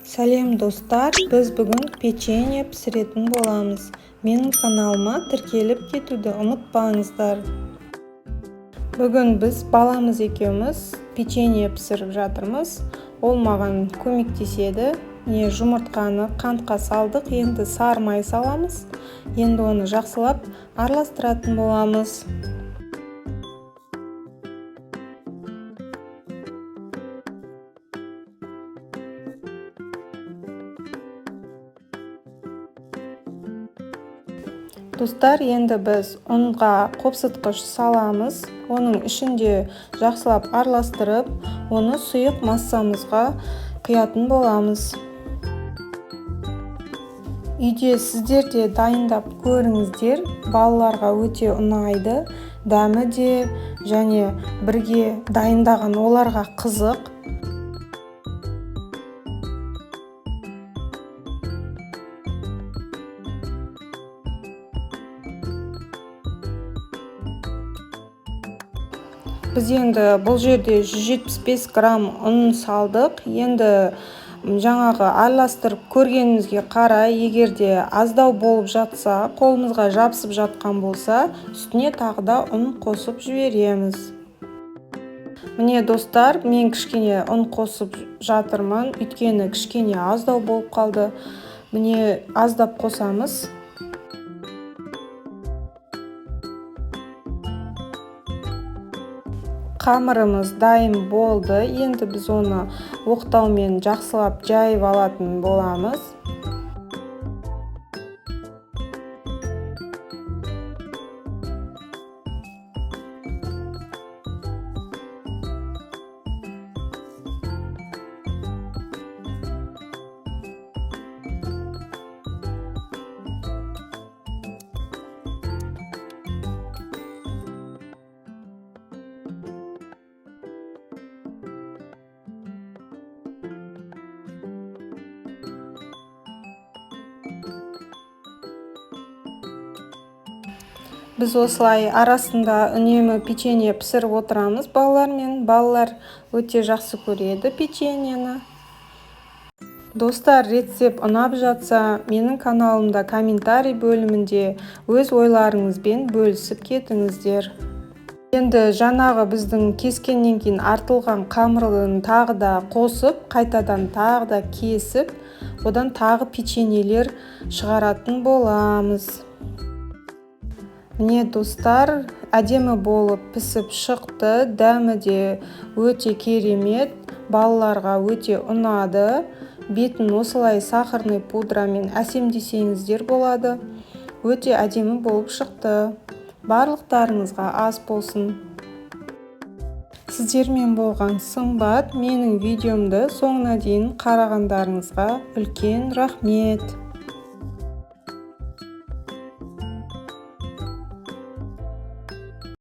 Сәлем, достар! Біз бүгін печенье пісіретін боламыз. Менің каналыма тіркеліп кетуді ұмытпаңыздар. Бүгін біз баламыз екеуміз печенье пісіріп жатырмыз. Ол маған көмектеседі. Міне, жұмыртқаны қантқа салдық, енді сары май саламыз. Енді оны жақсылап араластыратын боламыз. Достар, енді біз ұнға қопсытқыш саламыз. Оның ішінде жақсылап араластырып, оны сұйық массамызға құятын боламыз. Үйде сіздер де дайындап көріңіздер, балаларға өте ұнайды, дәмі де және бірге дайындаған оларға қызық. Біз енді бұл жерде 175 грамм ұн салдық. Енді жаңағы араластырып көргенімізге қарай, егер де аздау болып жатса, қолымызға жабысып жатқан болса, үстіне тағы да ұн қосып жібереміз. Міне, достар, мен кішкене ұн қосып жатырмын, өйткені кішкене аздау болып қалды. Міне, аздап қосамыз. Қамырымыз дайын болды. Енді біз оны оқтаумен жақсылап жайып алатын боламыз. Біз осылай арасында үнемі печенье пісіріп отырамыз балалармен. Балалар өте жақсы көреді печеньені. Достар, рецепт ұнап жатса, менің каналымда комментарий бөлімінде өз ойларыңызбен бөлісіп кетіңіздер. Енді жаңағы біздің кескеннен кейін артылған қамырын тағы да қосып, қайтадан тағы да кесіп, одан тағы печеньелер шығаратын боламыз. Міне, достар, әдемі болып пісіп шықты, дәмі де өте керемет, балаларға өте ұнады. Бетін осылай сахарный пудрамен әсемдесеңіздер болады. Өте әдемі болып шықты. Барлықтарыңызға ас болсын. Сіздермен болған Сымбат. Менің видеомды соңына дейін қарағандарыңызға үлкен рахмет.